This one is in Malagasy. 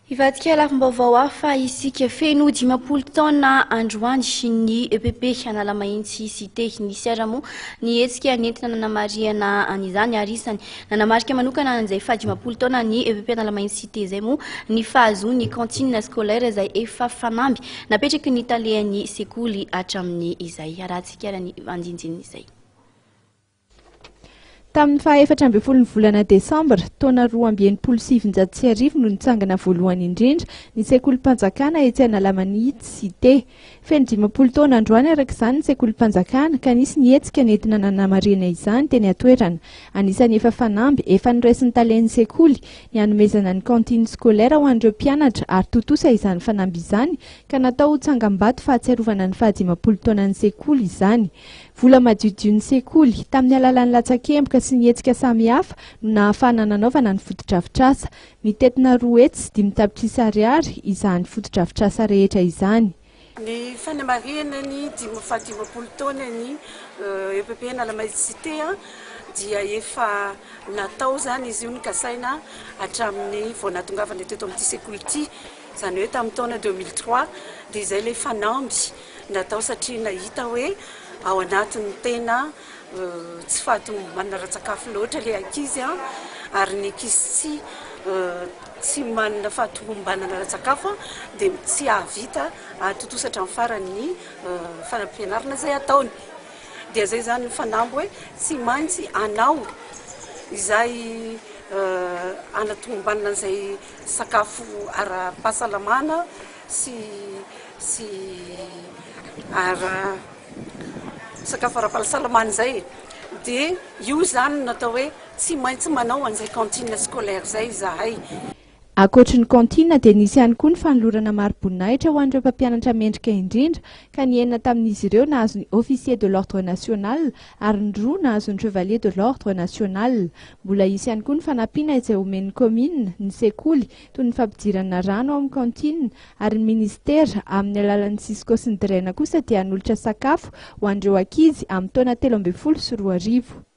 Hivadika lafim-baovao hafa isika. Feno 50 taona androany ny EPP Analamahitsy Cité. Nisy ara moa ny hetsika nentina nanamarihana an'izany ary isany nanamarika manokana an'izay faha-50 taona ny EPP Analamahitsy Cité izay moa ny fahazoany cantine scolaire izay efa fanamby napetraky ny talehan'ny sekoly hatramin'ny izay. Arahantsika ara ny andinindin'izay. Tamin'ny faha 14 ny volana desambra, taona 1962 no nitsangana voalohany indrindra ny sekolim-panjakana etsy Analamahitsy Cité. Feno 50 taona androany araka izany ny sekolim-panjakana ka nisy ny hetsika nentina nanamarihana izany teny an-toerana. Anisan'ny efa fanamby efa noraisin'ny talen'ny sekoly ny hanomezana ny cantine scolaire ho an'ireo mpianatra ary tontosa izany fanamby izany ka natao ho tsangambato fahatsiarovana ny faha 50 taonan'ny sekoly izany. Vola madiodion'ny sekoly, tamin'ny alalan'ny latsakemboka sy ny hetsika samihafa no nahafahana nanaovana ny fotodrafitrasa. Mitentina 205 tapitrisa ariary izany fotodrafitrasa rehetra izany. Ny fanamarihana ny dimy faha-50 taona ny EPP Analamahitsy Cité dia efa natao izany izy io nokasaina hatramin'ny vao nahatongavana teto amin'ity sekoly ity, izany hoe tamin'ny taona 2003 dia izay ilay fanamby natao satria nahita hoe ao anatin'ny tena tsy fahatomombanana ara-tsakafo loatra ilay ankizy ary ny ankizy tsy tsy manana fahatomombanana ara-tsakafo dia tsy hahavita hahatontosa hatramin'ny farany ny fanampim-pianarana izay ataony. Dia izay izany ny fanamby hoe tsy maintsy hanao izay hanatomombanana an'izay sakafo ara-pahasalamana sy sy ara sakafo ara-pahasalamana izay e, dia io izany no natao hoe tsy maintsy manao an'izay cantine scolaire izay izahay. Ankoatry ny cantine dia nisy ihany koa ny fanolorana mari-boninahitra ho an'ireo mpampianatra mendrika indrindra ka ny enina tamin'izy ireo nahazo ny Officier de l'Ordre National ary ny roa nahazo ny Chevalier de l'Ordre National. Mbola hisy ihany koa ny fanampiana izay omen'ny kaominina, ny sekoly, toy ny fampidirana rano ao amin'ny cantine ary ny minisitera amin'ny alalan'ny Cisco sy ny Drena kosa dia hanolotra sakafo ho an'ireo ankizy amin'ny taona 2013.